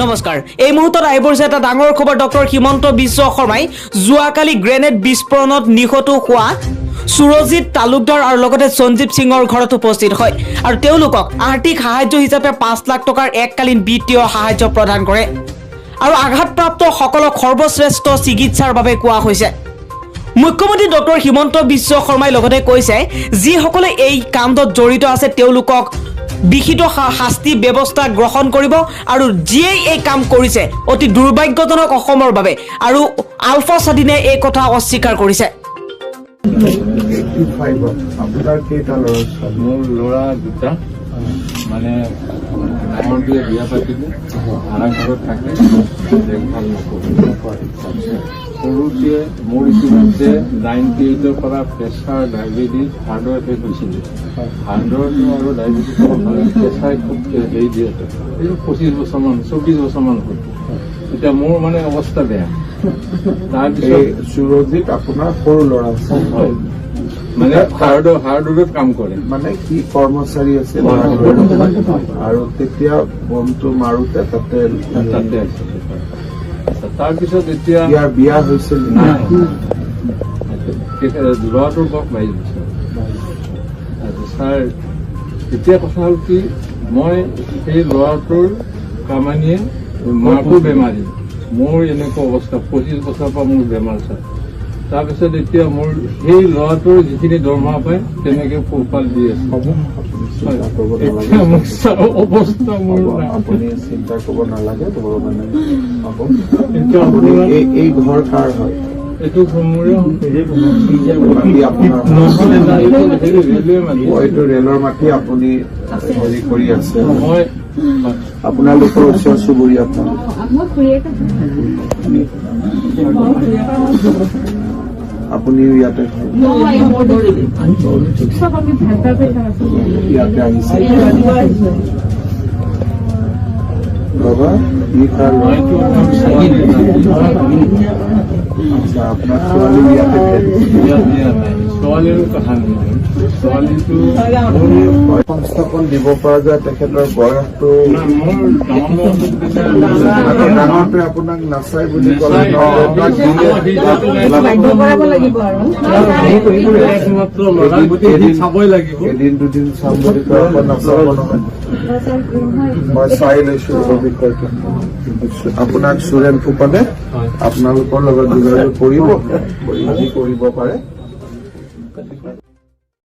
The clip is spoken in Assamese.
নমস্কাৰ, এই মুহূৰ্তত আহি পৰিছে এটা ডাঙৰ খবৰ। ডক্টৰ হিমন্ত বিশ্ব শৰ্মাই যোৱাকালি গ্ৰেনেড বিস্ফোৰণত নিহত হোৱা সুৰজিত তালুকদাৰ আৰু লগতে সঞ্জীৱ সিঙৰ ঘৰত উপস্থিত হয় আৰু তেওঁলোকক আৰ্থিক সাহায্য হিচাপে 5 লাখ টকাৰ এককালীন বিত্তীয় সাহায্য প্ৰদান কৰে আৰু আঘাতপ্ৰাপ্তসকলক সৰ্বশ্ৰেষ্ঠ চিকিৎসাৰ বাবে কোৱা হৈছে। মুখ্যমন্ত্ৰী ডক্টৰ হিমন্ত বিশ্ব শৰ্মাই লগতে কৈছে, যিসকলে এই কাণ্ডত জড়িত আছে তেওঁলোকক বিহিত শাস্তি ব্যৱস্থা গ্ৰহণ কৰিব আৰু যিয়েই এই কাম কৰিছে অতি দুৰ্ভাগ্যজনক অসমৰ বাবে আৰু আলফা স্বাধীনে এই কথা অস্বীকাৰ কৰিছে। 85ত আপোনাৰ কেইটা ল'ৰা ছোৱালী? মোৰ ল'ৰা দুটা। মানে ডাঙৰটোৱে বিয়া পাতিলে, ভাড়া ঘৰত থাকে, দেখভাল নকৰে। সৰুটোৱে মোৰ ইতিমধ্যে 98ৰ পৰা প্ৰেছাৰ, ডায়েবেটিছ, হাৰ্টৰ এটেক হৈছিলে। হাৰ্টৰটো আৰু ডায়েবেটিছৰ প্ৰেছাৰ খুব হেৰি দিয়ে। এইটো 25 বছৰমান, 24 বছৰমান হ'ল। এতিয়া মোৰ মানে অৱস্থা বেয়া। তাৰপিছত এই সুৰজিত আপোনাৰ সৰু ল'ৰা আছে? হয়, মানে হাৰ্ডৱেৰত কাম কৰে। মানে কি কৰ্মচাৰী আছিল আৰু তেতিয়া বমটো মাৰোতে তাতে তাতে আছিলে। আচ্ছা, তাৰপিছত এতিয়া ইয়াৰ বিয়া হৈছিল? নাই। ল'ৰাটোৰ বয়স 22 বছৰ। আচ্ছা ছাৰ, এতিয়া কথা হ'ল কি, মই সেই ল'ৰাটোৰ কামানিয়ে মাকো বেমাৰী, মোৰ এনেকুৱা অৱস্থা, 25 বছৰৰ পৰা মোৰ বেমাৰ ছাৰ। তাৰপিছত এতিয়া মোৰ সেই ল'ৰাটোৰ যিখিনি দৰমহা পায় তেনেকে পোহপাল দি আছে। হ'ব, আপুনি চিন্তা কৰিব এতিয়া নালাগে। মোৰ ছাৰ অৱস্থা মোৰ হ'ব, নাই। আপুনি চিন্তা কৰিব নালাগে, ভগৱানে হ'ব। এতিয়া আপুনি আপোনাৰ এই ঘৰ কাৰ হয়? এইটো মোৰে। মাটি আপোনাৰ? নহয়, নাই, এইটো হেৰি ৰেলৱে মাটি। অ, এইটো ৰেলৰ মাটি, আপুনি হেৰি কৰি আছে? মই আপোনালোকৰ ওচৰ চুবুৰীয়া আপোনালোক? মই খুৰীয়েক। আপুনিও ইয়াতে ঘৰ? চব আমি ভাগ ভাগ হৈ আছো। ইয়াতে আহিছে। বাবা, ই কাৰ ল'ৰা? মইতো ছোৱালী। আচ্ছা, আপোনাৰ ছোৱালী ইয়াতে বিয়া দিছে? বিয়া দিয়া নাই, ছোৱালীৰো কথা নহয়, ছোৱালীটো মোৰ সংস্থাপন দিব পৰা যায়, তেখেতৰ বয়সটো মোৰ ডাঙৰ ল'ৰাটোক দিলে। আকৌ ডাঙৰটোৱে আপোনাক নাচাই বুলি ক'লে ন, আপোনাক দিলে বাধ্য কৰাব লাগিব আৰু। একমাত্ৰ ল'ৰা, গতিকে সি চাবই লাগিব। এদিন দুদিন চাম বুলি কয়, আকৌ নাচাব নহয়। মই চাই লৈছো এই বিষয়টো। আপোনাক সুৰেণ ফুকনে আপোনালোকৰ লগত যোগাযোগ কৰিব, কৰি যি কৰিব পাৰে।